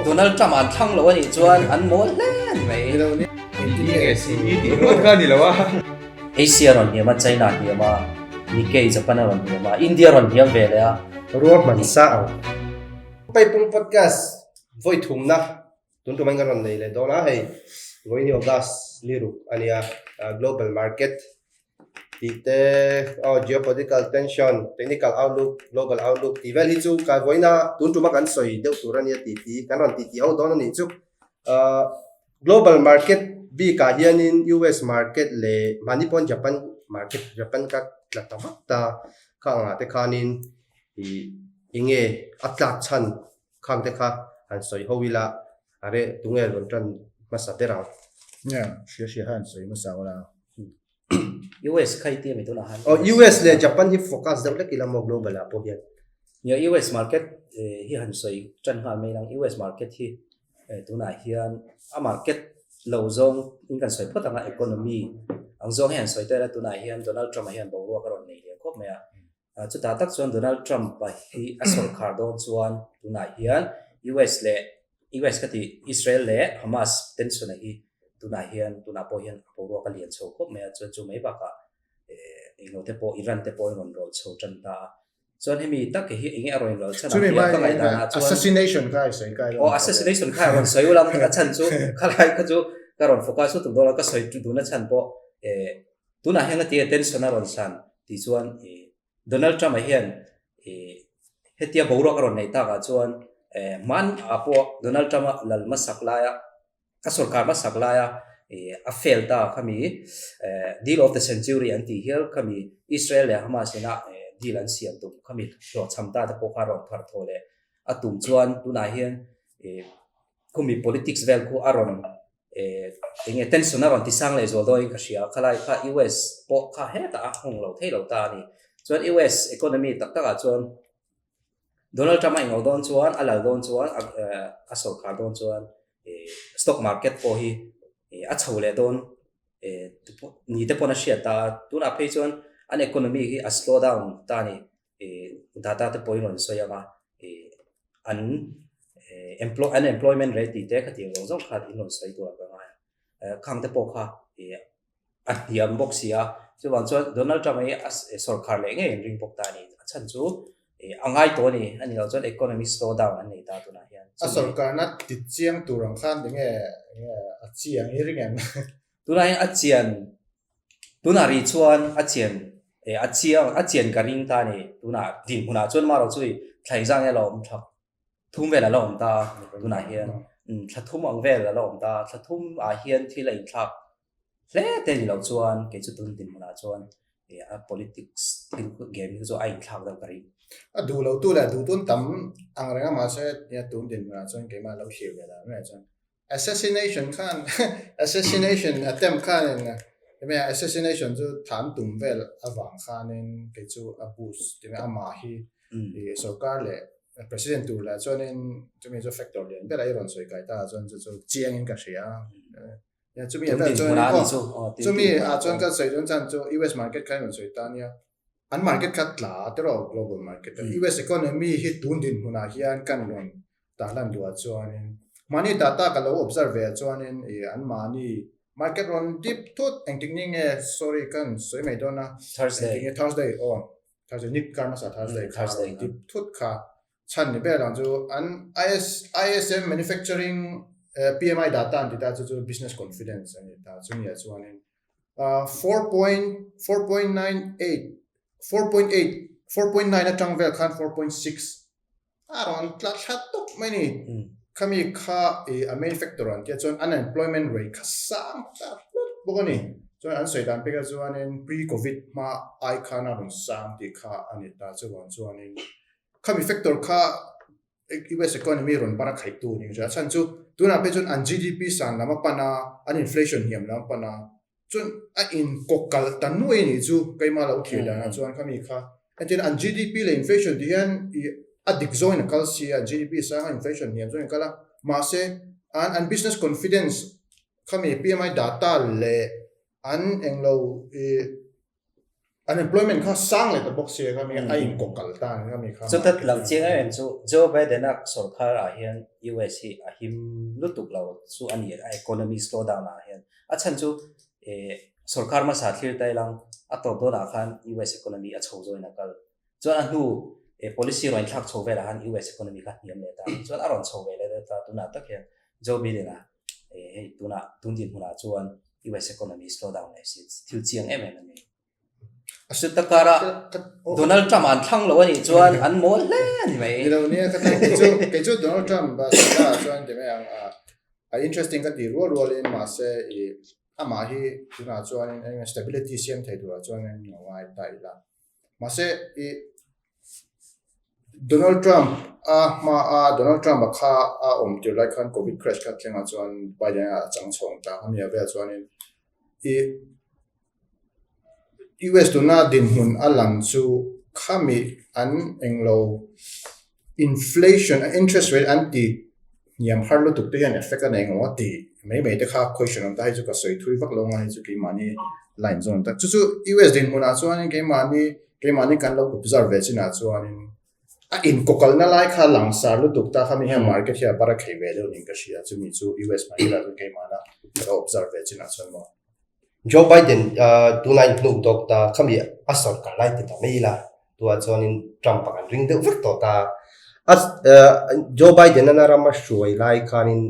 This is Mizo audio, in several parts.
Donald Trump an thlang lo a nih chuan an mawl hle a ni mai. Ni lo ni. Engtin nge CE tih ringawt kha a ni lo a. Asia rawn hniam a, China hniam a, Nikkei Japan a rawn hniam a, India rawn hniam ve leh a. Ruahman sa ang. Paipung Podcast vawi thumna tun tum in kan rawn nei leh dawn a, hei vawiin hi August ni ruk a nia, Global Market tih te aw geopolitical tension, technical outlook, global outlook tih vel hi chu kai vawiina tun tuma kan sawi deuh tur a nia tih ti kan rawn tih tih ho dawn a nih chu. Ahh global market bikah hianin US market leh mahni pawn Japan market Japan ka tla ta vak ta kha angah te khanin ih eng nge a tlak chhan khang te kha han sawi ho ila a reh tunge rawn tan hmasa ber ang. Nia, hria hria khan sawi hmasa ula. US kha i ti ami tunah han. Oh, US leh Japan hi focus deuh hlek ila maw global ah pawh hian. Nia, US market hi han sawi tan nghal mai lang. US market hi tunah hian a market lo zawng in kan sawi phawt ang a, economy ang zawng hi han sawi ta ila tunah hian Donald Trump a hian boruak a rawn nei leh khawp mai a. Chutah tak chuan Donald Trump-a hi a sawrkhar dawn chuan tunah hian US leh US ka tih Israel leh Hamas tension-a hi tunah hian tunah pawh hian a boruak a lian chho khawp mai a, chuan chu mai bakah englo te pawh Iran te pawh a rawn rawlh chho tan ta a. Chuan hemi tak hi enge a rawn inrawlh chhan ang tih a ka ngaihdanah chuan Assassination kha i sawi kai lo. Aw assassination kha a rawn sawi ula a chhan chu khalai kha chu ka rawn focus lutuk dawn a, ka sawi duhna chhan pawh Tunah hian a tia tension a rawn san tih chuan Donald Trump-a hian hetia boruak a rawn neih takah chuan hman ah pawh Donald Trump-a lal hmasak laia a sorkar hmasak laia a fail ta khami deal of the century an tih hial khami Israel leh Hamas ina deal an siam tum khami hlawhchham ta te pawh kha a rawn phar thaw leh a tum chuan tunah hian khumi politics vel khu a rawn eng nge tension a rawn ti sang leh zual dawn in ka hria khalai kha US pawh kha hetah a hawng lo thei lo ta a ni. Chuan US economy tak takah chuan Donald Trump a ingo dawn chuan a lal dawn chuan a sawrkhar dawn chuan stock market pawh hi a chho leh dawn ni te pawn a hriat ta a. Tunah phei chuan an economy hi a slow down ta a ni. Data te pawhin rawn sawi ang a, an unemployment rate tih te khatiang zawng zawng kha in rawn sawi tur a ka ngai a, khang te pawh kha a hniam bawk si a, chuvang chuan Donald Trump hi a sawrkhar leh ngei an ring bawk ta a ni, a chhan chu a ngai tawh a ni, a ni loh chuan economy slow down an nei ta tunah hian. A sawrkarna ti chiang tur ang khan enge a chiang i ring em? Tunah hian a chian Tunah rih chuan a chian eh a chiang a chian ka ring ta a ni. Tunah dinhmunah chuan marawh chu i thla engzah nge a la awm thak thum vel a la awm ta a tunah hian thla thum ang vel a la awm ta a thla thum ah hian thil a inthlak hle te ni loh chuan kei chu tun dinhmunah chuan eh a politics thil game hi chu a inthlak deuh ka ring. A duh lo tu leh a duh tun tam ang reng a mahse tun dinhmunah chuan keimah lo thlir ve dan mai chuan Assassination khan assassination attempt khanin enge assassination chu than tum vel avang khanin kei chu a boost tinge amah hi i sorkar leh president tur lah chuanin chumi chu factor lian ber a i rawn sawi kai ta chuan chu chu chiangin ka hria a chumi ah chuan chumi ah chuan ka sawi dawn chan chu US market kha i rawn sawi ta nia an market kha tla tiraw global market US economy hi tun dinhmunah hian kan rawn tah lan duh ah chuanin mahni data ka lo observe ve ah chuanin ih an mahni market rawn dip thut engtik ni nge sorry ka han sawi mai dawn a Thursday engtik nge Thursday aw Thursday ni kar hmasa Thursday kha rawn dip thut kha chhan ni ber ang chu an IS ISM manufacturing PMI data an ti ta chu chu business confidence a ni ta chumi ah chuanin 4.4.98 4.8 4.9 atang vel khan 4.6 A rawn tla thla tawp mai ni. Khami kha i a main factor an tia chuan unemployment rate kha sang ta hlut bawk a ni. Chuan an sawi dan pekah chuanin pre-covid hma ai khan a rawn sang tih kha a ni ta chuvang chuanin khami factor kha US economy rawn pan a khaihtu a ni ka hria. A chhan chu tunah pawh chuan an GDP san lam a pan a, an inflation hniam lam a pan a, Chuan a in kawk kalh ta nuai a nih chu keimah lo thlir dan ah chuan khami kha entirna an GDP leh inflation tih hian ih a dik zawng in a kal si a GDP sang a inflation hniam zawng in a kal a mahse an an business confidence khami PMI data leh an englo ih. Unemployment kha sang leh ta bawk sia kha mi a in kawkal ta ang kha mi kha. Chuta lang chiang em em chu Joe Biden a sorkar ah hian US hi a him lutuk lo chu a ni a economy slow down ah hian a chhan chu sorkar hmasa thlir ta ilang a tawp dawn ah khan US economy a chho zawin a kal chuan a hnu policy rawn thlak chho velah khan US economy kha hniam leh ta chuan a rawn chho ve leh ta tunah tak hian Joe Biden a hei tunah tun dinhmunah chuan US economy slow down leh si thil chiang em em a ni. Chuta kara Donald Trump an thlang lo a nih chuan an mawl hle a ni mai. Ni lo nia ka ti kei chu kei chu Donald Trump ba sata chuan ti mai ang a a interesting ka ti rual rual in mahse i amah hi tunah chuan in stability siam thei turah chuan in lo ngai ta ila. Mahse i Donald Trump a hma a Donald Trump a kha a awm tir lai khan Covid crash kha thlengah chuan Biden a chang chhawng ta a mi a vel chuanin i US tuna dinhmun a lang chu khami an englo inflation interest rate an ti hniam har lutuk te hian effect a nei ngawh a ti mai mai te kha question awm ta hei chu ka sawi thui vak lo nga hei chu keimahni line zawn ta chu chu US dinhmunah chuanin keimahni keimahni kan lo observe ve chinah chuanin a inkokalna lai kha langsar lutuk ta kha mi hian market hi a bara khei ve deuh niin ka hria chumi chu US market ah chuan keimahna ka lo observe ve chinah chuan maw. Joe Biden tunah inhnuk dawk ta khami a sorkar lai ti ta mai ila tunah chuanin Trump a kan ring deuh vek tawh ta a Joe Biden ana ram a hruai lai khanin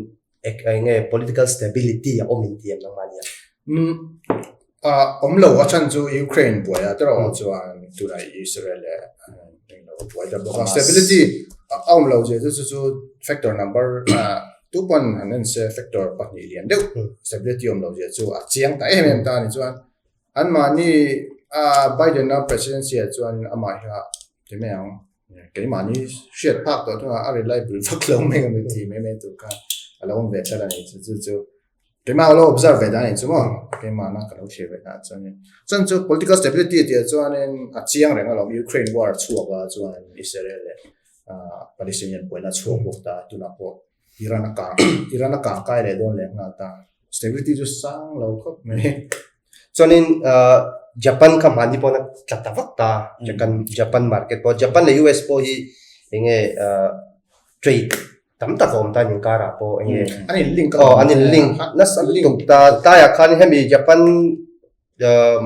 eng nge political stability a awm inti em nangmah nia? Awm lo a chhan chu Ukraine buai a tawrh chuan tunah Israel leh englo a buai ta bawk a stability a awm lo zia chu chu factor number tu pawn han en se factor pahnih lian deuh stability awm lo zia chu a chiang ta em em ta a ni chuan anmahni a Biden a presidency ah chuan amah hi a ti mai ang keimahni hriat phak tawh thunga a reliable vak lo mai ang ti mai mai tur khan a lo awm ve tlat a ni chu chu chu Keimah ka lo observe ve dan a ni chu maw? Keimahna ka lo thlir ve dan chuanin chuan chu political stability tih ah chuanin a chiang reng alawm Ukraine war chhuak a chuan Israel leh Palestinian buaina chhuak bawk ta tunah pawh Iran a kang Iran a kang kai leh dawn leh nghal ta stability chu sang lo khawp mai. Chuanin Japan kha hmani pawh na tla ta vak ta Japan Japan market pawh Japan leh US pawh hi enge trade tam tak a awm ta in karah pawh enge an in link aw an in link nasa lutuk ta tlaiah khan hemi Japan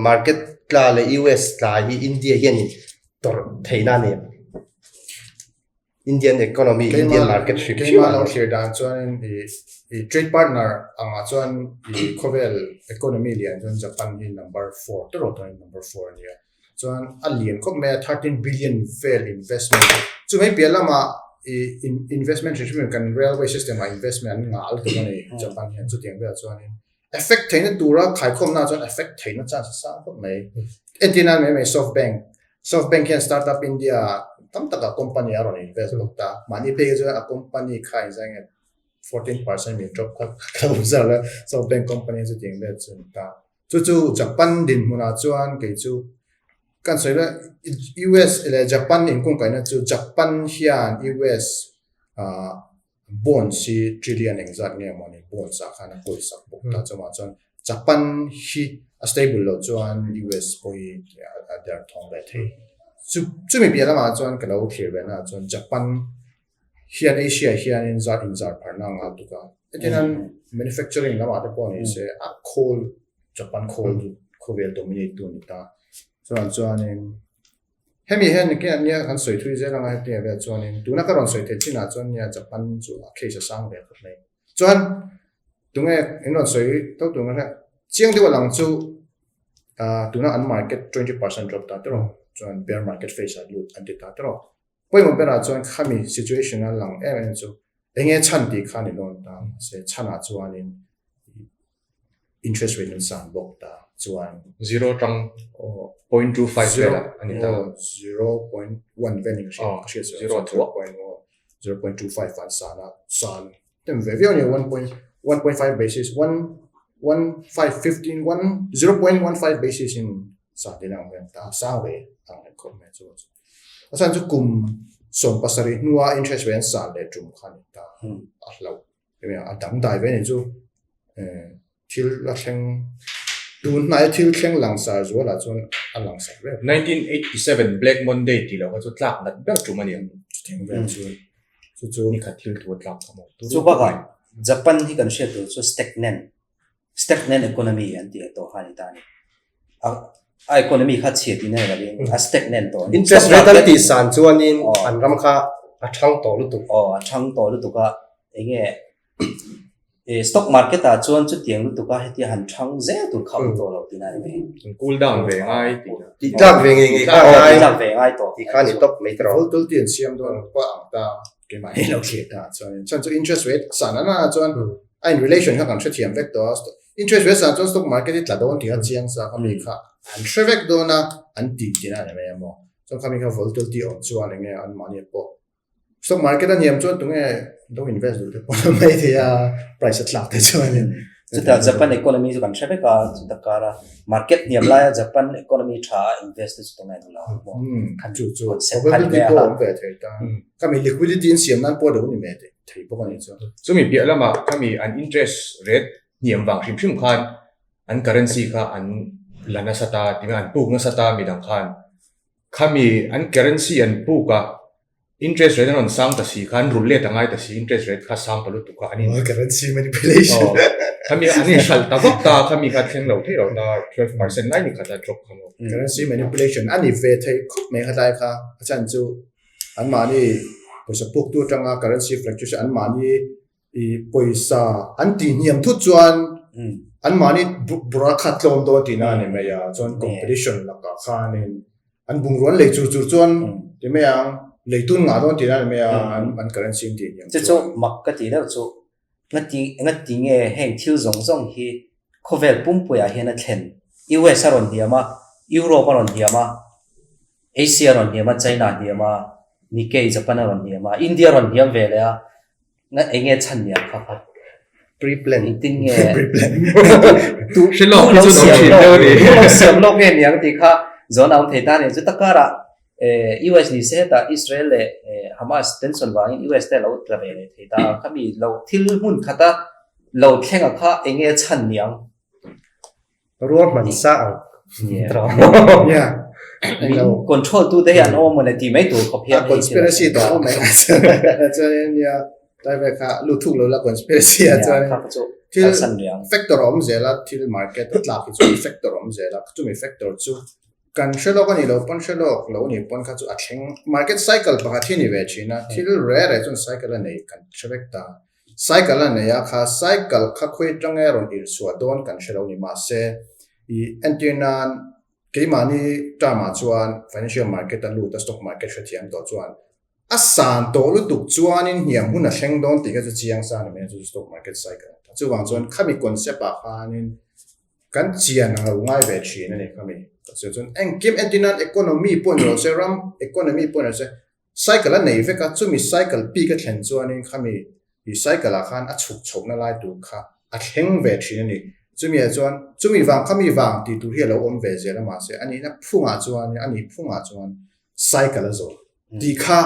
market tla leh US tla hi India hian in tawrh theihna a nei ang Indian economy Indian market hrim hrim keimah lo thlir dan chuan i i trade partner angah chuan i khawvel economy lian chuan Japan hi number 4 te rawh chuan number 4 a nia Chuan a lian khawp mai a, 13 billion vel investment. Chu mai piah lamah i investment hrim hrim kan railway system ah investment an ngah lutuk a ni Japan hian chutiang velah chuanin effect theihna tura khaikhawmna chuan effect theihna chance a sang khawp mai. Entir nan mai mai SoftBank, SoftBank hian Startup India tam takah company a rawn invest bawk ta. Mahni phei hi chuan a company kha engzah nge 14% min drop kha ka lo observe a, SoftBank company chutiang vel chu a ni ta. Chu chu Japan dinhmunah chuan kei chu kan sawi la US leh Japan inkungkaihna chu Japan hian US ah bonds hi trillion engzat nge mawni bonds ah khan a kawisak bawk ta chuvang chuan Japan hi a stable loh chuan US pawh hi a derthawng ve thei. Chu chumi piah lamah chuan ka lo thlir ve naah chuan Japan hian Asia hianin zat inzar pharna a nghal tuk a. Hetiang hian manufacturing lamah te pawh ni se a khawl Japan khawl chu khawvel dominate tu a ni ta. Chuan chuanin hemi hian nikin nia kan sawi thui zel anga hetiang vel chuanin tuna ka rawn sawi theih chinah chuan nia Japan chu a case a sang ve khawp mai. Chuan tunge in rawn sawi tho tur nga chiang deuh a lang chu tuna an market 20% drop ta tawh chuan bear market phase ah lut an ti ta tawh. Pawimawh berah chuan khami situation a lang em em chu enge chhan tih kha ni dawn ta mahse chhanah chuanin interest rate an san bawk ta chuan Zero tang 0.25 velah a ni ta. 0.1 vel in ka hria ka hriat zero zero point 0.25 an san a san tem ve viau a ni 1.1.5 basis 1 1 5 15 1 0.15 basis in san te lang vel ta sang ve ang reng khawp mai chu. A chhan chu kum 17 hnua interest rate an san leh tum kha a ni ta a hlauh a dang dai ve a ni chu thil la thleng. Tun hnai thil thleng langsar zualah chuan a langsar ber. 1987 Black Monday tih loh kha chu tlak nat ber tum a ni ang. Chutiang vel chu chu chu. Ni khat thil thu a tlak kha maw? Chu bakah Japan hi kan hriat tur chu stagnant, stagnant economy an tih tawh kha a ni ta a ni. A a economy kha chhia tihna ni lovin a stagnant tawh a ni. Interest rate an tih san chuanin an ram kha a thang tawh lutuk. Aw a thang tawh lutuk a, enge Stock market ah chuan chutiang lutuk a hetia han thang zel tur kha awm tawh lo tihna a ni mai. An cool down ve ngai tih na. Tih tlak ve ngei ngei kha a ngai. Tih tlak ve ngai tawh. Tih kha a ni tawp mai tawh. Volatility an siam dawn ang pawh ang ta keimah hi lo thlir ta chuan chuan chu interest rate san a na chuan a in relation kha kan hrethiam vek tawh a interest rate san chuan stock market hi tla dawn tih kha chiang sa kha mi kha an hre vek dawn a an tih tihna a ni mai a maw chuan khami kha volatility awm chuan enge anmahni pawh Stock market a niam chuan tunge lo invest duh te pawh an mai thei a, price a tlak te chuanin. Chutah Japan economy chu kan hre vek a, chuta kara market hniam laia Japan economy tha a invest te chu tunge duh lo ang maw? Khan chu chu probability pawh awm ve thei ta. Khami liquidity in siam nan pawh lo ni mai thei bawk a nih chu. Chumi piah lamah khami an interest rate hniam vang hrim hrim khan an currency kha an la nasa ta, tinge an puk nasa ta midang khan. Khami an currency an puk a, interest rate an rawn sang ta si kha, an rulh let a ngai ta si, interest rate kha sang ta lutuk a, an in. Currency manipulation. Aw, khami an in hralh ta vak ta, khami kha thleng lo thei lo ta, 12% lai ni khat a drop kha maw. Currency manipulation a ni ve thei khawp mai kha tlai kha, a chhan chu anmahni pawisa puk tu atanga currency fluctuation anmahni I pawisa an tih hniam thut chuan anmahni bura kha tlawm dawn tihna a ni mai a, chuan competition lakah khanin an bungrua an lei chur chur chuan ti mai ang, lei tun ngah dawn tihna a ni mai a, an currency an tih hniam chuan. Chu chu mak ka tih deuh chu, ngati ngati nge heng thil zawng zawng hi khawvel pumpuiah hian a thlen, US a rawn hniam a, Europe a rawn hniam a, Asia a rawn hniam a, China a hniam a, Nikkei Japan a rawn hniam a, India a rawn hniam ve leh a, Na eng nge chhan nia kha kha? Pre-plan. Engtin nge? Pre-plan. Tu Hre lawk tu hi lo chu an awm siam thin lawk deuh a ni. tu lo siam lawk nge niang tih kha zawn a awm thei ta a ni. Chuta karah eh US ni se hetah Israel leh eh Hamas tension vangin US te a lo tla ve leh thei ta a. Khami lo thil hmun khata lo thlenga kha eng nge chhan niang? Ruahman sa ang. Yeah. Min control tu te hi an awm mawle ti mai tur khawp hian A conspiracy ta awm mai. Chuan nia tlai ve kha lu thuk lo la conspiracy a chuan thil san riang factor awm zel a thil market a tlak hi chu factor awm zel a chumi factor chu kan hre lawk a ni lo pawn hre lawk lo ni pawn kha chu a thleng market cycle pakhat hi ni ve thin a thil re re chuan cycle a nei kan hre vek ta. Cycle a nei a, kha cycle kha khawi atang nge rawn irh chhuah dawn kan hre lo ni mahse i entir nan keimahni term ah chuan financial market a lut a stock market hrethiam tawh chuan a san tawh lutuk chuanin hniam hun a thleng dawn tih kha chu chiang sa a ni mai a chu chu stock market cycle a ni ta. Chuvang chuan khami concept ah khanin kan chian ang lo ngai ve thin a ni khami chu chuan engkim entir nan economy pawh ni rawh se ram economy pawh ni rawh se Cycle a nei vek a, chumi cycle peak a thlen chuanin khami i cycle ah khan a chhuk chhohna lai tur kha a thleng ve thin a ni. Chumi ah chuan chumi vang khami vang tih tur hi a lo awm ve zel a mahse a nihna phungah chuan a nih phungah chuan cycle a zawh tih kha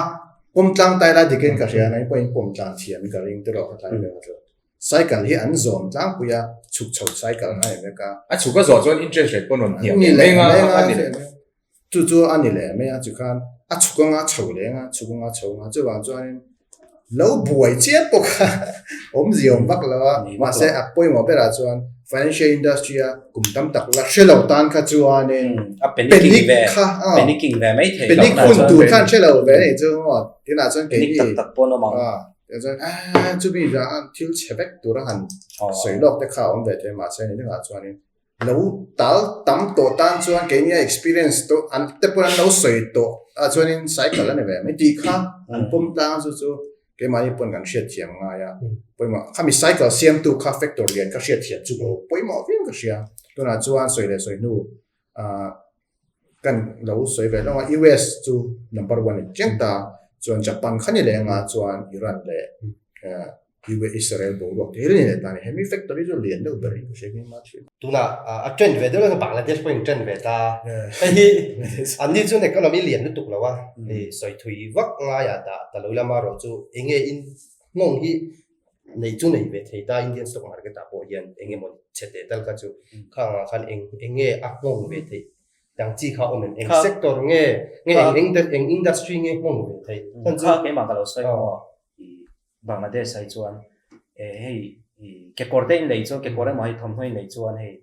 pawm tlang tai lai dikin ka hria nang pawhin pawm tlang thiam in ka ring tawh ka tlai ve tawh. Cycle hi an zawm tlangpui a, chhuk chho cycle kha a ni vek a. A chhuk a zawh chuan interest rate pawh rawn hniam leh mai anga a ni leh. Chu chu a ni leh mai a, chukhan a chhuk anga chho leh anga, chhuk anga chho anga, chuvang chuanin lo buai chiam pawh kha awmzia awm vak lo a, mahse a pawimawh berah chuan financial industry a kum tam tak la hre lo tan kha chuanin a panic kha panicking ve mai thei panic hun tur khan hre lo ve anih chu maw tunah chuan keini tak tak pawh an awm ang chuan a chumi thil chhe vek tura han sawi lawk te kha a awm ve thei mahse ni dangah chuanin Lo tal tam tawh tan chuan keini a experience tawh an te pawn an lo sawi tawh ah chuanin cycle a ni ve mai tih kha an pawm tlang chu chu keimahni pawn kan hriatthiam ngai a pawimawh khami cycle siamtu kha factor lian ka hriatthiam chu pawimawh viau ka hria tunah chuan sawi leh sawi hnu ah kan lo sawi ve lawng a US chu number one a ni chiang ta chuan Japan kha ni leh anga chuan Iran leh US Israel boruak te hi ni leh ta ni hemi factory chu lian deuh ber in ka hria keimah thin. Tuna a trend ve deuh leh Bangladesh pawhin trend ve ta hei hi an ni chuan economy lian lutuk lo a hei sawi thui vak ngaiah dah ta lo lama erawh chu enge in nghawng hi. Nei chu nei ve thei ta Indian stock market ah pawh hian eng emaw chhe teh tal kha chu khang ah khan eng eng nge a nghawng ve theih dang chi kha awm em? Eng sector nge nge eng eng industry nge nghawng ve theih? Chuan chu kha keimah ka lo sawi maw i Bangladesh ah hi chuan hei i kekawr te in lei chuan kekawr emaw hei thawmhnaw in lei chuan hei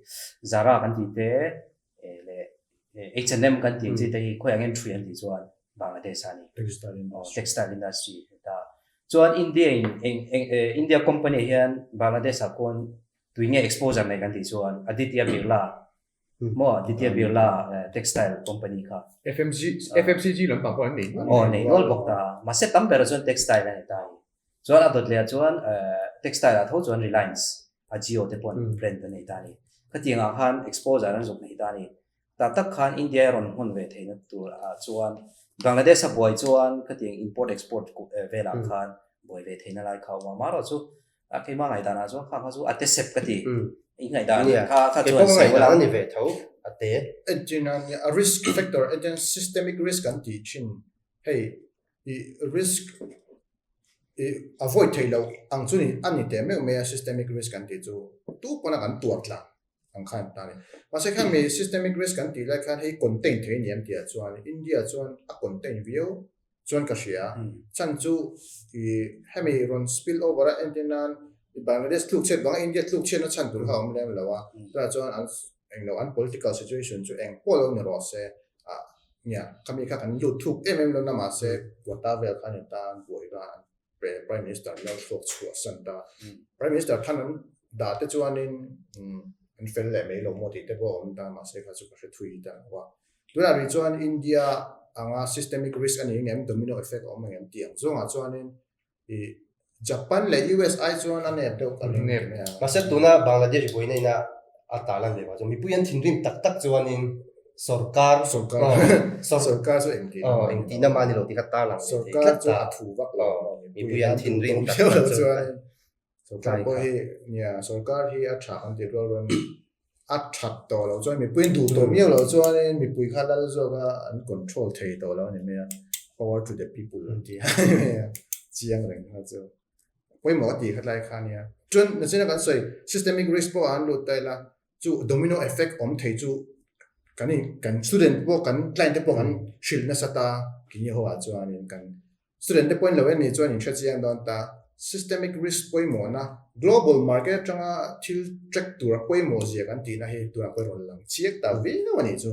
Zara kan tih te leh H&M kan tih ang chi te hi khawiah nge an ṭhui an tih chuan Bangladesh ah a ni. Textile industry heta chuan India in eng eng India company hian Bangladesh ah khuan tui nge exposure nei kan tih chuan Aditya Birla maw Aditya Birla textile company kha. FMG FMCG lampang pawh an nei nual. Aw nei nual bawk ta mahse tam berah chuan textile a ni ta a ni. Chuan a dawt leh ah chuan textile ah tho chuan Reliance a Jio te pawh an brand an nei ta a ni. Khatiang ah khan exposure an zuk nei ta a ni. Tah tak khan India a rawn hmun ve theihna tur ah chuan Bangladesh a buai chuan khatiang import export velah khan buai ve theihna lai kha a awm a. Amaherawhchu a keimah ngaihdan ah chuan kha kha chu a te sep ka ti. I ngaihdan kha kha chuan sawi ula. Keipawh ka ngaihdan a ni ve tho a te. Entirna nia a risk factor entirna systemic risk an tih thin hei i risk i avoid theih loh ang chu ni a ni teh meuh mai a systemic risk an tih chu tu pawn a kan tuar tlang ang khan ta a ni. Mahse khan mi systemic risk an tih lai khan hei contain thei a ni em tih ah chuan India chuan a contain viau chuan ka hria. Chhan chu i hemi rawn spill over a entir nan Bangladesh tluk chhiat vanga India tluk chhiatna chhan tur kha a awm lem lo a, tunah chuan an englo an political situation chu eng pawh lo ni rawh se ah nia khami kha kan lut thuk em em lo na mahse quota vel kha ni ta an buai kha an Prime Minister lo thluak chhuah san ta. Prime Minister than an dah te chuanin an fel leh mai lo maw tih te pawh a awm ta mahse kha chu ka hre thui ta lo a. Tunah rih chuan India anga systemic risk a ni ngem domino effect a awm angem tih ang zawngah chuanin i Japan leh US ai chuan a nep deuh ka ring mai a. Mahse tuna Bangladesh buaina ina a ta lan ve vang chuan mipui an thinrim tak tak chuanin sorkar sorkar chu engtih na engtih na mah a ni lo tih kha tarlang ve thei tlat ta a thu vak lo mipui an thinrim tak tak chuan sorkar pawh hi nia sorkar hi a tha kan tih rual rual a that tawh loh chuan mipui an duh tawh miau loh chuanin mipui kha lal zawk a an control thei tawh lo a ni mai a power to the people an ti a chiang reng kha chu pawimawh a tih kha tlai kha nia chuan nachina kan sawi systemic risk pawh an lut ta ila chu domino effect awm thei chu kan in kan student pawh kan client te pawh kan hrilh nasa ta kini ho ah chuanin kan student te pawhin lo en nih chuan in hre chiang dawn ta systemic risk pawimawhna global market atanga thil track tura pawimawh zia kan tihna hi tunah pawh rawn lang chiak ta viau a nih chu.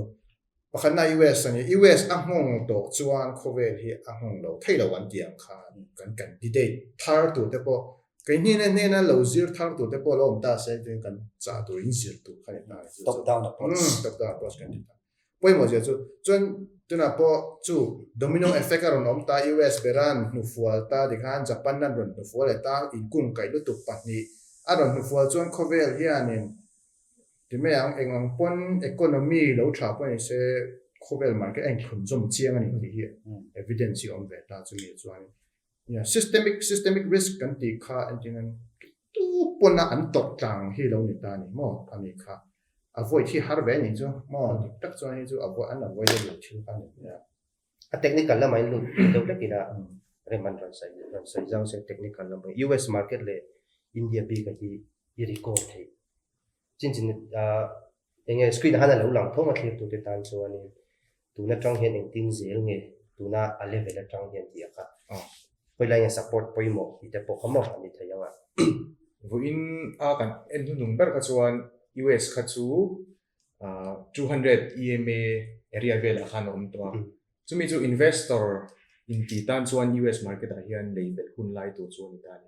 Pakhatna US a ni. US a nghawng tawh chuan khawvel hi a nghawng lo thei lo an tih ang khan kan candidate thar tur te pawh kei hnena hnena lo zir thar tur te pawh lo awm ta se chuan kan chah tur in zir tur kha ni ta a ni. Top down approach. Top down approach kan ti ta. Pawimawh zia chu chuan tunah pawh chu domino effect a rawn awm ta US beran hnufual ta tikhan Japan an rawn hnufual leh ta inkungkaih lutuk pahnih a rawn hnufual chuan khawvel hianin Ti mai ang, eng ang pawn economy lo tha pawh ni se khawvel market a inthun zawm chiang a ni tih hi evidence hi a awm ve ta chumi ah chuan nia systemic systemic risk kan tih kha engtin an tu pawn a an tawrh tlang hi lo ni ta a ni maw a ni kha avoid hi har ve a nih chu maw dik tak chuan hi chu avoid an avoidable thil kha a ni nia. A technical lamah in lut deuh hlek ila rem an rawn sawi rawn sawi zau se technical lamah US market leh India bik a hi i record theih chin chin eng nge screen ah khan a lo lang thawng a thlir tute tan chuanin tun atang hian engtin zel nge tuna a level atang hian tih a kha khawi lai nge support pawimawh tih te pawh kha maw a ni thei ang a. Vawiin a kan en hnuhnung ber kha chuan US kha chu 200 EMA area velah khan a awm tawh a. Chumi chu investor inti tan chuan US market ah hian lei belh hun lai tur chu a ni ta a ni.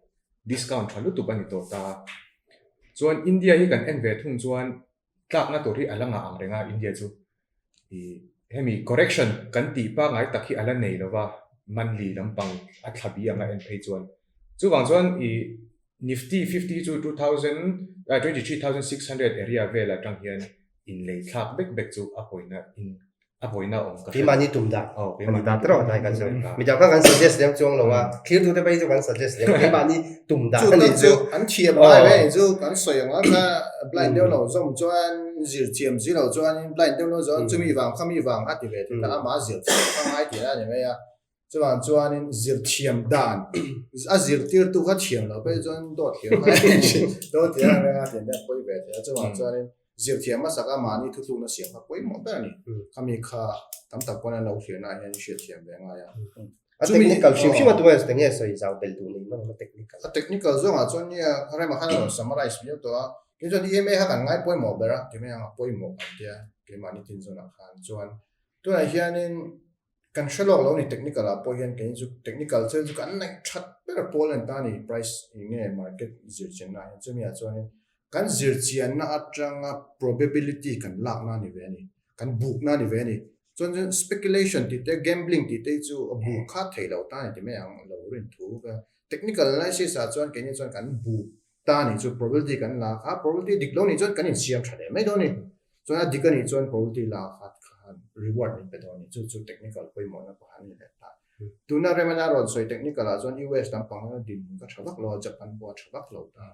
Discount tha lutuk a ni tawh ta a. Chuan India hi kan en ve thung chuan tlakna tur hi a la ngah ang reng a India chu. Ih hemi correction kan tih pangngai tak hi a la nei lo va, monthly lampang a thla bi anga en phei chuan. Chuvang chuan ih Nifty 50 chu 23,600 area vel atang hian inlei thlak bek bek chu a pawina in a pawina awm ka hre. Keimahni tum dah a ni ta tawh hnai kan chu. Midang kha kan suggest lem chuang lo a, thlir tute phei chu kan suggest lem keimahni tum dah a ni chu. An thiam ngai ve chu kan sawi ang a kha blind deuh lo zawm chuan zir thiam si lo chuan blind deuh lo zawm chumi vang khami vang a ti ve thei ta amah zir thiam kha ngai tih a ni mai a. Chuvang chuanin zirthiam dan a zirtirtu kha thiam loh phei chuan dawt thiam kha dawt thiam ang renga thiam te a pawi ve thei a. Chuvang chuanin zirthiam hmasak a mahni thutlukna siam kha pawimawh ber a ni. Khami kha tam tak pawn an lo thlirna ah hian hriatthiam ve a ngai a. A technical hrim hrim a tunge enge sawi zau belh duh nei hmang a technical. A technical zawngah chuan nia Rema khan a rawn summarize viau tawh a. Kei chuan EMA kha kan ngai pawimawh ber a, ti mai ang a pawimawh kan tia keimahni tin zawnah khan chuan tunah hianin Kan hre lawk lo ni technical ah pawh hian kei chu technical thil chu kan neih that ber pawl a ni ta a ni price eng nge market zir chianna ah hian chumi ah chuanin kan zir chianna atanga probability kan lakna a ni ve a ni kan bukna a ni ve a ni chuan chuan speculation tih te gambling tih te hi chu a buk kha theih loh ta a ni ti mai ang lo rin thu technical analysis ah chuan keini chuan kan buk ta nih chu probability kan la kha probability dik lo nih chuan kan insiam tha leh mai dawn a ni. Chuan a dik a nih chuan probability la kha khan reward min pe dawn a ni. Chu chu technical pawimawhna pakhat a ni leh ta. Tuna Remana rawn sawi technical ah chuan US lampang a dinhmun kha tha vak lo a, Japan pawh a tha vak lo ta.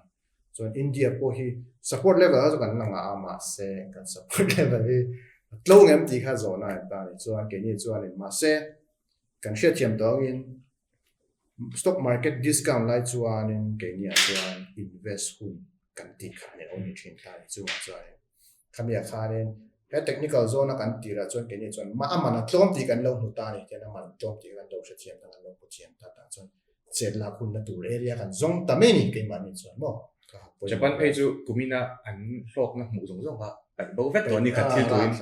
Chuan India pawh hi support level kha chu kan la ngah a mahse kan support level hi a tlo ngem tih kha zawhna a ni ta a ni. Chuan keini chuanin mahse kan hriatthiam tawh angin Stock market discount lai chuanin keiniah chuan invest hun kan tih kha a ni lo ni thin ta ni chungah chuanin khamiah khanin he technical zone a kan tirah chuan keini chuan a man a tlawm tih kan lo hmu ta a ni tian a man tlawm tih kan lo hrethiam ta kan lo hmu thiam ta tah chuan chet lak hunna tur area kan zawng ta mai a ni keimahni chuan maw ka ha pawimawh Japan phei chu kumina an hlawkna hmuh zawng zawng kha paih bo vek tawh a ni khat thil turin.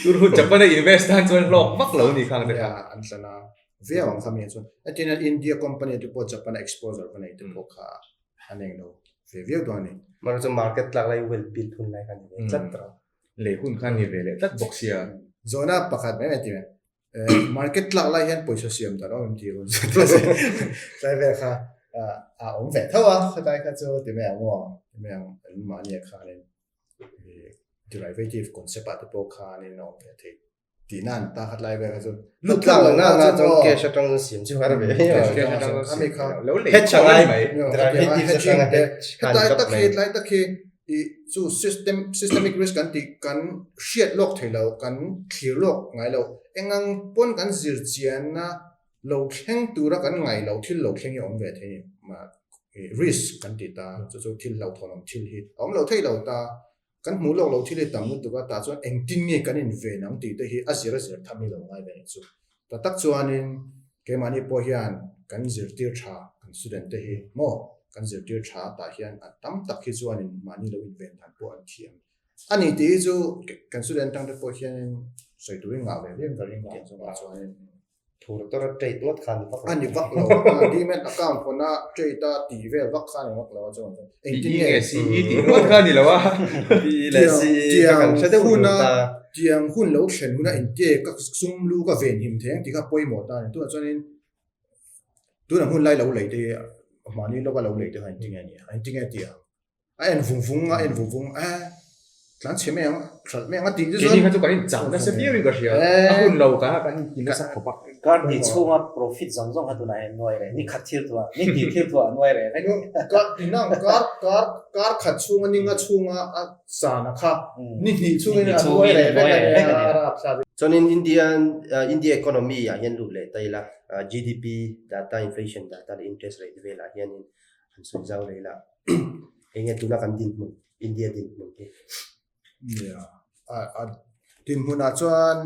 Turu Japan a invest tan chuan hlawk vak lo ni khang te kha. An tlan a viau ang kha mi chuan. Atin India company te pawh Japan a exposure ka nei te pawh kha an eng lo ve viau dawn a ni. Mara chu market tlak lai well built hun lai kha ni ve tlat tawh. Lei hun kha ni ve leh tlat bawk sia. Zawhna pakhat mai mai ti mai. Market tlak lai hian pawisa siam dan awm em tih rawn tlai vel kha a awm ve tho a khatlai kha chu ti mai ang maw ti mai ang an mahni ah khanin derivative concept ah te pawh khanin a awm ve thei tihna an ta khatlai vel kha chu lut tlak lo na na chuan cash atang siam chu har ve cash atang ami kha lo lei hedge angai mai derivative atang hedge tlai tak hi tlai tak hi i chu system systemic risk kan tih kan hriat lawk thei lo kan thlir lawk ngai lo engang pawn kan zir chianna lo thleng tura kan ngai lo thil lo thleng hi a awm ve thei ma risk kan ti ta chu chu thil hlauhthawn awm thil hi a awm lo thei lo ta kan hmuh lawk lo thil hi tam lutuk a tah chuan engtin nge kan inven ang tih te hi a zir a zir tham hi lo ngai ve anih chu ta tak chuanin keimahni pawh hian kan zirtir tha kan student te hi maw kan zirtir tha tah hian a tam tak hi chuanin mahni lo inven dan pawh an thiam A ni tih hi chu kan student tang te pawh hianin sawi turin ngah ve viau in ka ring tih chungah chuanin Thur tawra trade ngawt kha a ni vak lo. A ni vak lo. Demat account pawna trade a tih vel vak kha a ni vak lo a chuan chuan engtin nge PE tih ngawt kha a ni lo a. PE leh CE kha kan hre deuh deuh ta. Tiang hun lo thlen huna engte ka sum lu ka venhim thei ang tih kha pawimawh ta a ni. Tunah chuanin tunah hun lai lo lei te hi mahni lawka lo lei te kha engtin nge a nih a, engtin nge a tih ang. A en vung vung a en vung vung a tlan chhe mai ang hralh mai ang a tih chu chuan. Keini kha chu kan inchak nasa viau in ka hria a hun lo ka kan inti nasa khawp a. Kar hnih chhunga profit zawng zawng kha tunah hian nuai reh ni khat thil thuah ni hnih thil thuah nuai reh vek. Kar inang kar kar kar khat chhunga ni nga chhunga a sana kha ni hnih chhungin a nuai reh vek a ni a rapthlak. Chuanin India India economy ah hian lut leh ta ila GDP data inflation data leh interest rate velah hianin an sawi zau rei la enge tuna kan dinhmun India dinhmun hi. Yeah. A a dinhmunah chuan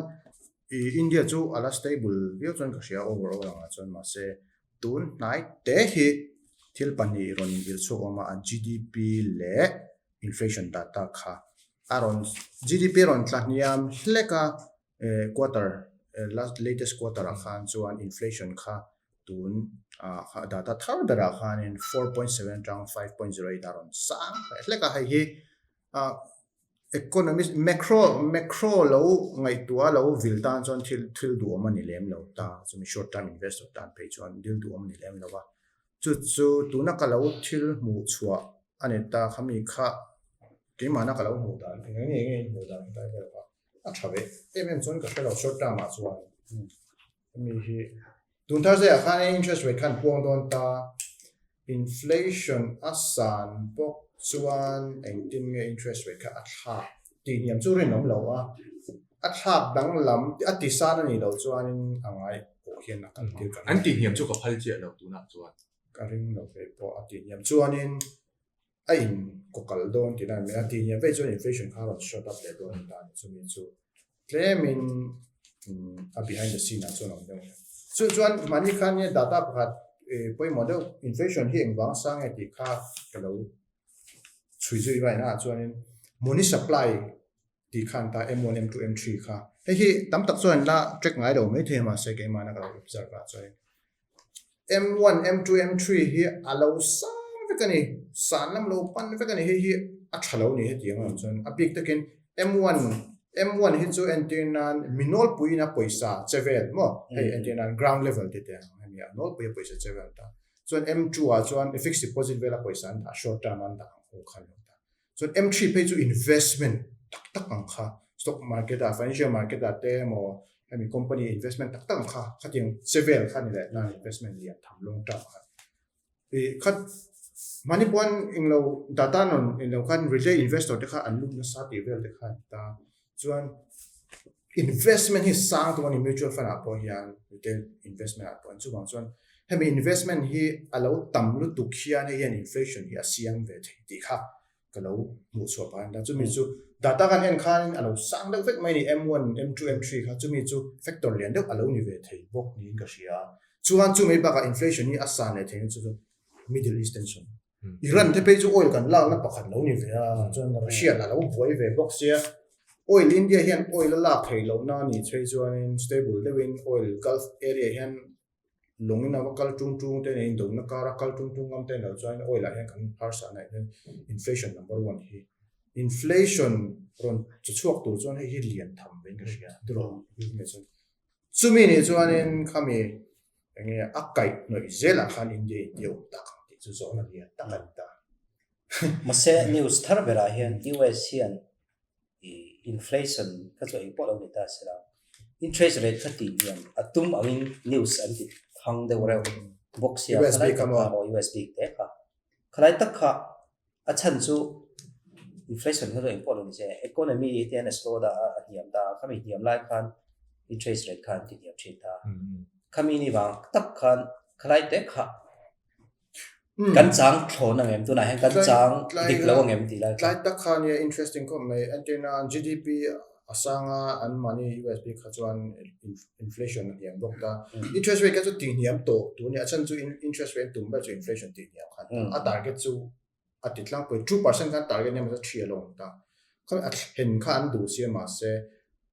i India chu a la stable viau chuan ka hria overall angah chuan mahse tun hnai te hi thil pahnih rawn inzir chhuak awm a a GDP leh inflation data kha a rawn GDP a rawn tla hniam hlek a quarter last latest quarter ah khan chuan inflation kha tun ah data thar berah khanin 4.7 atang 5.08 a rawn sang hlek hlek a hei hi ah economist macro macro lo ngaihtuah lo vil tan chuan thil thil duhawm a ni lem lo ta chumi short term investor tan phei chuan thil duhawm a ni lem lo a chu chu tuna ka lo thil hmuh chhuah a ni ta khami kha keimahna ka lo hmuh dan eng nge nge hmuh dan tlai vel kha a tha ve em em chuan ka hre lo short term ah chuan hemi hi tun Thursday ah khan interest rate khan puang dawn ta inflation a san bawk chuan engtin nge interest rate kha a thlak tih hniam chu rinawm lo a. A thlak danglam a ti san a nih loh chuanin a ngai pawh hian a kal tir ka ring. An tih hniam chu ka phal chiah lo tunah chuan. Ka ring lo ve pawh a tih hniam chuanin a in kaw kal dawn tih na a ni mai a, tih hniam vei chuan inflation kha a rawn shot up leh dawn a ni ta a ni. Chumi chu tlemin a behind the scene ah chuan a awm deuh. Chu chuan mahni khan nge data pakhat pawimawh deuh inflation hi engvang sang nge tih kha ka lo chhui zui mai na ah chuanin money supply tih khan ta M1, M2, M3 kha hei hi tam tak chuan la track ngai lo mai thei mahse keimahna ka lo observe ah chuan M1, M2, M3 hi a lo sang vek a ni san lam lo pan vek a ni hei hi a tha lo ni hetiang ang chuan a bik takin M1 M1 hi chu entir nan mi nawlpuiin a pawisa che vel maw hei entir nan ground level tih te ang hemi a nawlpui a pawisa che vel ta chuan M2 ah chuan fixed deposit vela pawisa an dah short term an dah ang ho kha an lo dah. Chuan M3 phei chu investment tak tak ang kha stock market ah financial market ah te emaw hemi company investment tak tak ang kha khatiang che vel kha ni leh nan investment lian tham long term kha. I khat mahni pawn englo data nawn englo khan retail investor te kha an lut nasa tih vel te kha a ni ta. Chuan investment hi sang tum a ni mutual fund ah pawh hian retail investment ah pawh hian chuvang chuan hemi investment hi a lo tam lutuk hian hei hian inflation hi a siam ve thei tih kha ka lo hmuh chhuah phah a ni ta. Chumi chu data kan en khanin a lo sang deuh vek mai a ni M1, M2, M3 kha chumi chu factor lian deuh a lo ni ve thei bawk niin ka hria a. Chuan chumi bakah inflation hi a san leh thei na chu chu Middle East tension Iran te phei chu oil kan lakna pakhat lo ni ve a, chuan Russia lah lo buai ve bawk sia. Oil India hian oil a lak theih lohna a nih chhei chuanin stable deuhin oil Gulf area hian lawngin a va kal tung tung te nen indona kara kal tung tung ngam te lo chuan oil ah hian kan harsah naih hian inflation number one hi inflation rawn che chhuak tur chuan hei hi lian tham vein ka hria tiraw chuan Chumi nih chuanin khami enge a kaih hnawih zelah khan India in ti awm tak ang tih chu zawhna lian tak a ni ta. Mahse news thar berah hian US hian inflation kha chu engpawh lo ni ta se la, interest rate kha tih hniam a tum angin news an ti thang deuh reuh bawk sia, khalai tak kha maw US bik te kha, khalai tak kha A chhan chu inflation kha chu engpawh lo ni se, economy hi te hian a slow dah a, a hniam ta a, khami hniam lai khan interest rate kha an ti hniam thin ta a. Khami ni vang tak khan khalai te kha kan chang thlawn ang em, tunah hian kan chang dik lo ang em tih lai kha. Tlai tak kha nia interesting khawp mai, entirna GDP a sang a, an mahni US bik kha chuan inflation a hniam bawk ta. Interest rate kha chu tih hniam tawh tur a ni, a chhan chu interest rate an tum ber chu inflation tih hniam kha a ni ta. A target chu a ti tlangpui, 2% khan target nia mahse 3 a lo awm ta. Khami a thlen kha an duh sia mahse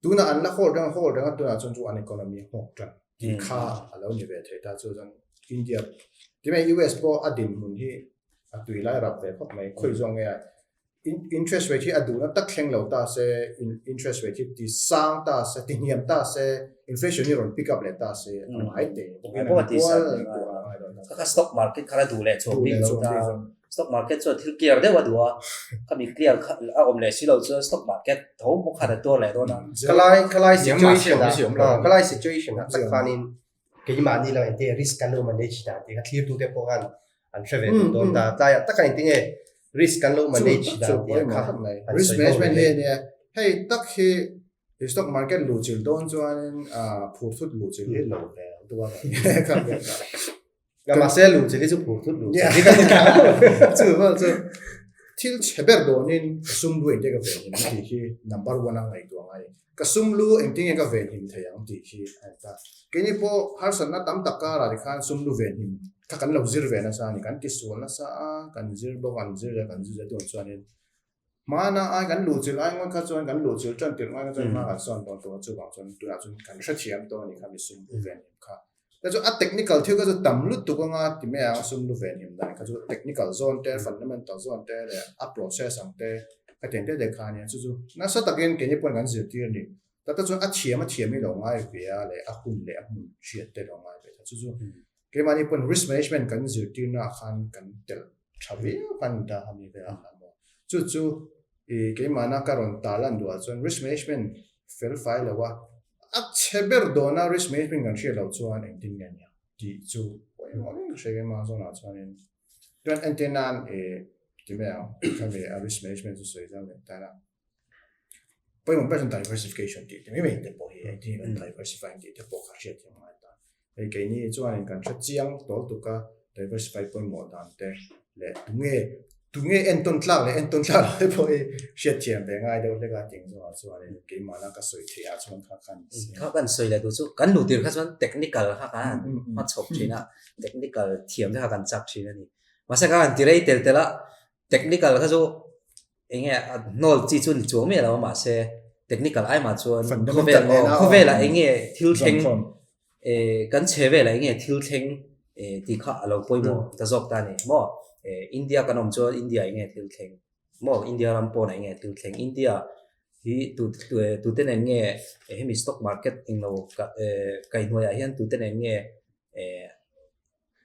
tunah an la hold reng a, hold reng a tunah chuan chu an economy a nghawk tan tih kha a lo ni ve thei ta. Chu chuan India timai US pawh a dinhmun hi a tui lai rap ve khawp mai, khawi zawng nge a Interest rate hi a duhna tak thleng lo ta se, interest rate hi ti sang ta se, ti hniam ta se, inflation hi rawn pick up leh ta se, a ngai teh bawkin an kual kual a ngai dawn ta. Kha kha stock market kha la duh leh chhuak bik lo ta. Stock market chuan thil clear deuh a duh a, khami clear kha a awm leh si lo chuan stock market tho bawk khan a tuar leh dawn a. Khalai khalai situation ah khalai situation ah tak khanin keimahni lo engte risk kan lo manage dan tih kha thlirtute pawh khan an hre ve duh dawn ta. Tlaiah tak a engtinge risk kan lo manage dan tih kha an Risk management hi ania hei tak hi stock market luh chilh dawn chuanin phur thut luh chilh hi lo ve ang tua ka ve ta. Nga mahse luh chilh hi chu phur thut luh chilh hi ka ni ta. Chu vel chu thil chhe ber dawnin ka sum lu engte ka ve him tih hi number one a ngaihtuah ngai. Ka sum lu engtin nge ka venhim thei ang tih hi a ni ta. Keini pawh harsatna tam tak karah ti khan sum lu venhim kha kan lo zir ve nasa a ni. Kan tisual nasa a, kan zir bawk a, an zir a, kan zir zel tûn chuanin hmana ai kan luhchilh ai ngawt kha chuan kan luhchilh tan tirh ngai kha chuan hma kan sawn dawn tawh a, chuvang chuan tunah chuan kan hrethiam tawh a ni kha mi sum lu venhim kha. Te chu a technical thil kha chu tam lutuk anga ti mai ang sum lu venhim dan kha chu technical zawn te, fundamental zawn te leh a process ang te ka ti ang te te kha ania chu chu nasa takin keini pawhin kan zirtir a ni. Tak tak chuan a thiam a thiam hi lo ngai ve a leh a hun leh a hmun hriat te lo ngai ve ta chu chu keimahni pawhin risk management kan zirtirna ah khan kan telh tha viau khan ni ta a mi velah khan maw. Chu chu i keimahna ka rawn tarlan duhah chuan risk management fel fai lo a, a chhe ber dawna risk management kan hriat loh chuan engtin nge nia tih chu pawimawh reng ka hre em a zawnah chuanin chuan entir nan i ti mai ang khami a risk management chu sawi zau leh tan a. Pawimawh ber chuan diversification tih te mai mai te pawh hi engtin nge kan diversify ang tih te pawh kha hriat thiam a ngai ta. Hei keini chuanin kan hre chiang tawl tuk a, diversify pawimawh dan te leh tunge tunge entawn tlak leh entawn tlak loh te pawh hi hriat thiam ve ngai deuh hlek a ting zawngah chuanin keimahna ka sawi theih ah chuan kha khan Kha kan sawi leh duh chu kan luh tir kha chuan technical kha kan han hmachhawp thin a, technical thiam te kha kan chak thin a ni. Mahse kha kan ti rei tel tel a, technical kha chu enge a hnawl chi chu ni chuang miah lo a mahse technical ai mah chuan khawvel aw khawvelah enge thil thleng eh kan chhe velah enge thil thleng eh tih kha a lo pawimawh ta zawk ta a ni maw eh India kan awm chuan India enge thil thleng maw India ram pawnah enge thil thleng India hi tu tute nen nge hemi stock market englo eh kaihhnuaiah hian tute nen nge eh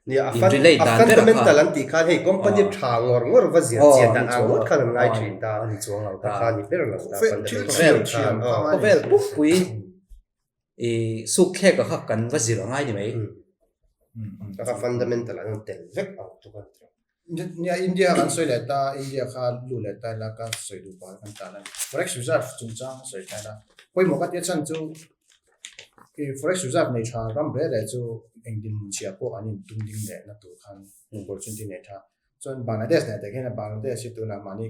Nia, a fun, a fundamental an tih khan hei company tha ngawr ngawr va zir chian dan ang ngawt khan an ngai thin ta. Ani chuang lo ta. Kha ni ber lo ta. Fundamental khan. Khawvel pumpui i suk thlek a kha kan va zir angai ni mai. Kha fundamental an tel vek ang tluk an ti. Nia, India kan sawi leh ta, India kha lu leh ta ila ka sawi duh pah kan tan a ni. Forex reserve chungchang ka sawi ta ila, pawimawh ka tia chhan chu i forex reserve nei tha ram hle leh chu eng dinhmun chhia pawh an in tum ding leh na tur khan opportunity nei tha. Chuan Bangladesh nen te khian Bangladesh hi tunah mahni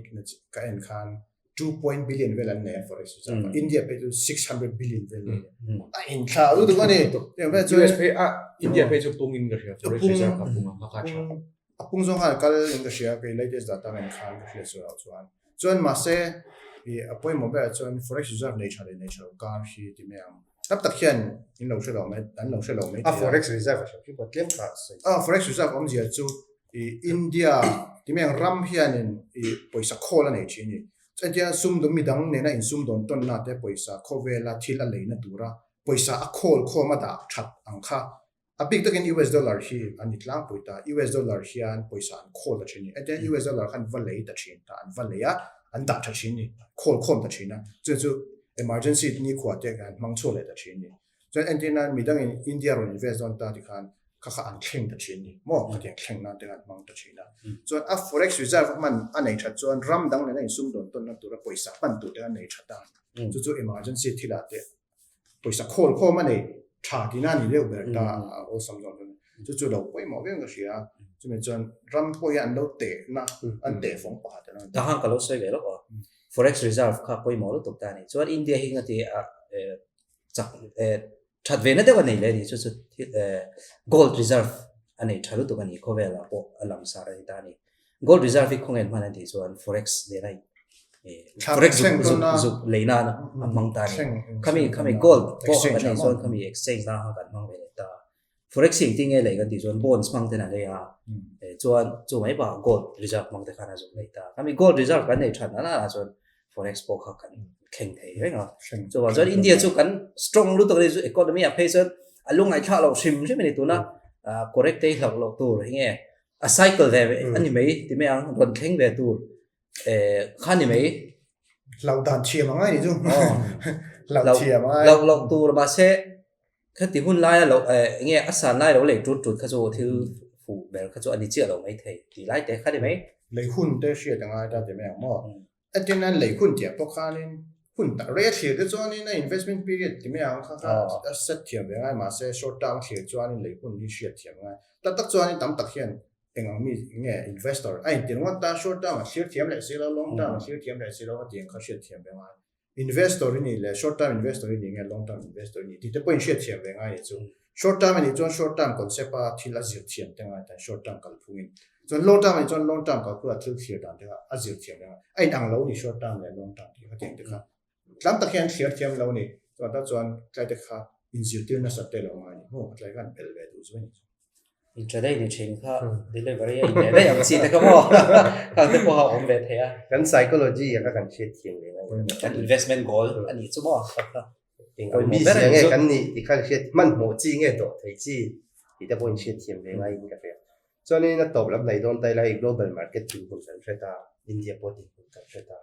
ka en khan 2.0 billion vel an nei a forex reserve a, India phei chu 600 billion vel an nei a, a inthlah lutuk a ni. US phei a India phei chu pungin ka hria forex reserve a pung a, a kha tha. A pung zawng khan a kal in ka hria kei latest data ka en khan ka hriat sual loh chuan. Chuan mahse ih a pawimawh berah chuan forex reserve nei tha leh nei tha lo kar hi ti mai ang. Tam tak hian in lo hre lo mai an lo hre lo mai thei a. A forex reserve a hre khi pawh tlem kha sawi. A forex reserve awmzia chu ih India ti mai ang ram hianin ih pawisa khawl a nei thin a ni. Chuan sumdawm midang nena insumdawn tawnna te pawisa khawvela thil a leina tura pawisa a khawl khawm a dah that ang kha A bik takin US dollar hi an ni tlangpui ta. US dollar hian pawisa an khawl ta thin a ni. Etiang US dollar khan va lei ta thin ta, an va lei a, an dah tha thin a ni, khawl khawm ta thin a. Chu chu emergency nikhua te an hmang chhuak leh ta thin a ni. Chuan entir nan midangin India rawn invest dawn ta tikhan kha kha an thleng ta thin a ni maw? Khatiang thleng nan te khan an hmang ta thin a. Chuan a forex reserve hman a nei that chuan ram dang nena insumdawn tawnna tura pawisa hman tur te a nei tha ta. Chu chu emergency thilah te pawisa khawl khawm a nei tha tihna a ni deuh ber ta a awlsam zawk chuan chu chu lo pawimawh viau ka hria chumi chuan ram pawh hi an lo tehna an teh fawng pakhat a ta khan ka lo sawi ve lawk aw forex reserve kha pawimawh lutuk ta a ni chuan India hi nga ti a chak that ve na deuh a nei leh a ni chu chu gold reserve a nei tha lutuk a ni khawvel ah pawh a langsar a ni ta a ni Gold reserve hi khawngaih hman an tih chuan forex nena forex zuk zuk zuk lei nan a hmang ta a ni. Khami khami gold pawh kan nei chuan khami exchange na kha kan hmang ve leh ta. Forex hi engtin nge lei kan tih chuan bonds hmang ten a lei a, chuan chu mai bakah gold reserve hmang te khan a zuk lei ta. Khami gold reserve kan nei that nana ah chuan forex pawh kha kan thleng thei reng a. Chuvang chuan India chu kan strong lutuk a ni chu economy ah phei chuan a lungaithlah loh hrim hrim a ni tuna correct te hi hlauh loh tur hi nge A cycle ve a ni mai ti mai ang, rawn thleng ve tur eh kha ni mai. Hlauh dan thiam angai ni chu. Hlauh thiam angai. Hlauh loh tur mahse khati hun laia lo eh enge a san lai lo lei tut tut kha chu thil fuh ber kha chu a ni chiah lo mai thei tih lai te kha ni mai. Lei hun te hriat angai ta ti mai ang maw. Atin an lei hun tiah pawh khanin hun tak rei a thlir te chuanin a investment period ti mai ang kha kha a set thiam ve ngai mahse short term a thlir chuanin lei hun hi hriat thiam ngai. Tak tak chuanin tam tak hian eng ang mi nge investor a intir ngawt ta short term a thlir thiam leh si lo long term a thlir thiam leh si lo a tih ang kha hriat thiam ve ngai. Investor i nih leh short term investor i nih nge long term investor i nih tih te pawhin hriat thiam ve ngai ni chu. Short term a nih chuan short term concept a thil a zir thiam te ngai tan short term kalphungin. Chuan long term a nih chuan long term kalphunga thil thlir dan te kha a zir thiam ve ngai. A inang lo ni short term leh long term tih kha tiang te kha tlam tak hian thlir thiam lo ni. Chuan tah chuan tlai te kha inzirtir nasat te lo ngai ni maw a tlai khan belh ve duh chu a ni chu. Intraday ni thin kha delivery a inleh daih ang chi te kha maw khang te pawh a awm ve thei a. Kan psychology a kha kan hriat thiam ve ngai. Kan investment goal a nih chu maw kha kha. Eng ang mi zia nge kan nih tih khan hriat hmanhmawh chi nge dawh thei chi tih te pawhin hriat thiam ve ngaiin ka hria. Chuanin a tawp lam hnaih dawn ta ila hei global market dinhmun kan hre ta, India pawh dinhmun kan hre ta.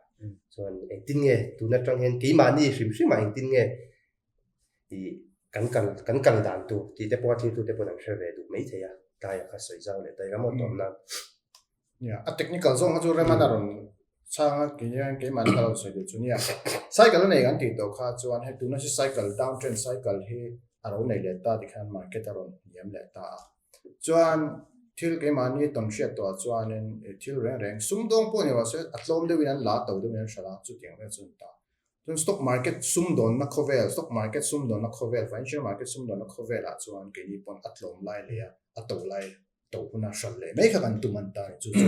Chuan engtin nge tun atang hian keimahni hrim hrimah engtin nge tih kan kal kan kal dan tur tih te pawh a thiltu te pawh an hre ve duh mai thei a, tlaiah kha sawi zau leh ta ila maw tawp nan. Nia, a technical zawng kha chu Remana rawn Chhanga kei hian keimahni ka lo sawi duh chu nia. Cycle a nei kan tih tawh kha chuan hei tuna hi cycle down trend cycle hi a lo nei leh ta tikhian market a rawn hniam leh ta a. Chuan thil keimahni tawn hriat tawhah chuanin thil reng reng sumdawng pawh ni rawh se a tlawm deuhin an la to deuhin an hralh a chutiang vel chu an ta. Chuan stock market sumdawnna khawvel stock market sumdawnna khawvel financial market sumdawnna khawvelah chuan keini pawn a tlawm lai leh a a to lai to huna hralh leh mai kha kan tum an ta a ni. Chu chu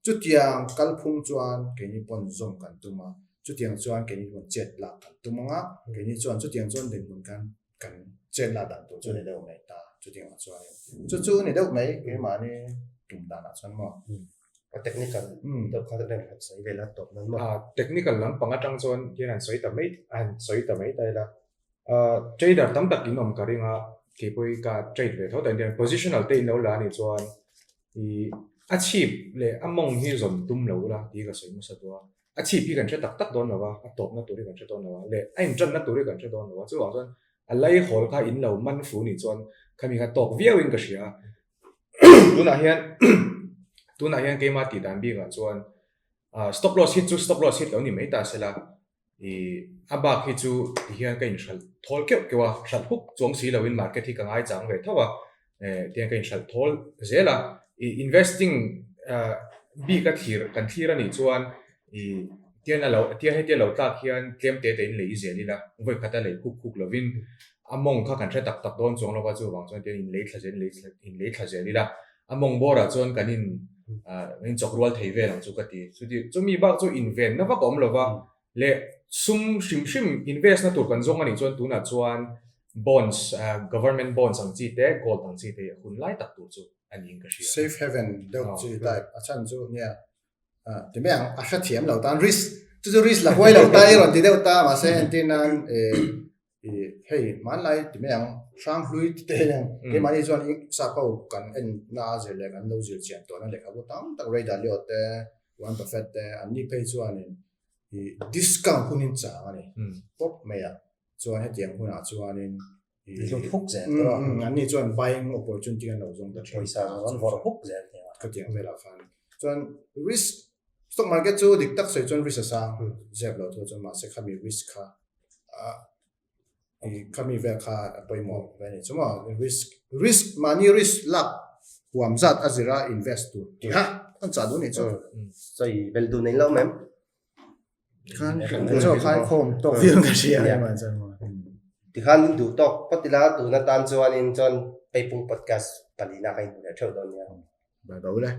chutiang kalphung chuan keini pawn zawm kan tum a, chutiang chuan keini pawn chet lak kan tum ang a, keini chuan chutiang chuan dinhmun khan kan chet lak dan tur chu a ni deuh mai ta chutiangah chuanin. Chu chu a ni deuh mai keimahni tum danah chuan maw. A technical deuh kha rem han sawi vel a tawp nan maw. Technical lampang atang chuan hian han sawi ta mai han sawi ta mai ta ila. Trader tam tak in awm ka ring a, keipawh ka trade ve tho ta in positional te in lo la a nih chuan ih a chhip leh a mawng hi zawn tum lo ula tih ka sawi hmasa duh a, a chhip hi kan hre tak tak dawn lo a, a tawpna tur hi kan hre dawn lo a leh a intanna tur hi kan hre dawn lo a, chuvang chuan a laihawl kha in lo man fu nih chuan khami kha tawk viau in ka hria a, tunah hian tunah hian keimah tih dan bikah chuan stop loss hit chu stop loss hit lo ni mai ta sela. Ih, a bak hi chu ti hian ka inhralh thawl keuh keuh a, hralh huk chuang si loin market hi ka ngaichang ve tho a, eh tihian ka inhralh thawl zel a. Ih, investing ah bik a thlir kan thlir a nih chuan ih tihian a lo tihian hetia lo tlak hian tlem te te in lei zel ila, vawi khat a lei khuk khuk lovin a mawng kha kan hre tak tak dawn chuang lo va, chuvang chuan tihian in lei thla zel in lei thla zel ila, A mawng bawrah chuan kan in kan in chawk rual thei vel ang chu ka ti. Chuti chumi bak chu invenna vak a awm lo va, leh sum hrim hrim invest na tur kan zawng a nih chuan tunah chuan bonds, government bonds ang chi te, gold ang chi te hi a hun lai tak tur chu a niin ka hria. Safe haven deuh chi type a chhan chu nia ti mai ang a hrethiam lo tan risk chu chu risk la huai lo ta i rawn ti deuh ta mahse entir nan I hei hmanlai ti mai ang hrang hlui ti te hian keimahni chuan i sap ho kan en na a zir leh kan lo zir chian tawhna lehkhabu tam tak Ray Dalio te Warren Buffett te an ni phei chuanin i discount hun in chang a ni pawp mai a chuan hetiang hunah chuanin i Hlut huk zel tawh a. An ni chuan buying opportunity an lo zawng ta thin. Pawisa zawng an vawrh huk zel tih a. Khatiang velah khan chuan risk stock market chu dik tak sawi chuan risk a sang zep lo thu chuan mahse khami risk kha khami vel kha a pawimawh ve a ni chu maw risk risk mahni risk lak huam zat a zira invest tur tih kha an chah duh a nih chu. Sawi bel duh nei lo mem. Khan chu khai khawm tawk viau ka hria emaw chuan maw. Tikhan in duh tawk phawt ila tun atan chuanin chuan Peipung podcast palina ka inhmu leh theuh dawn nia. Bye bye ule.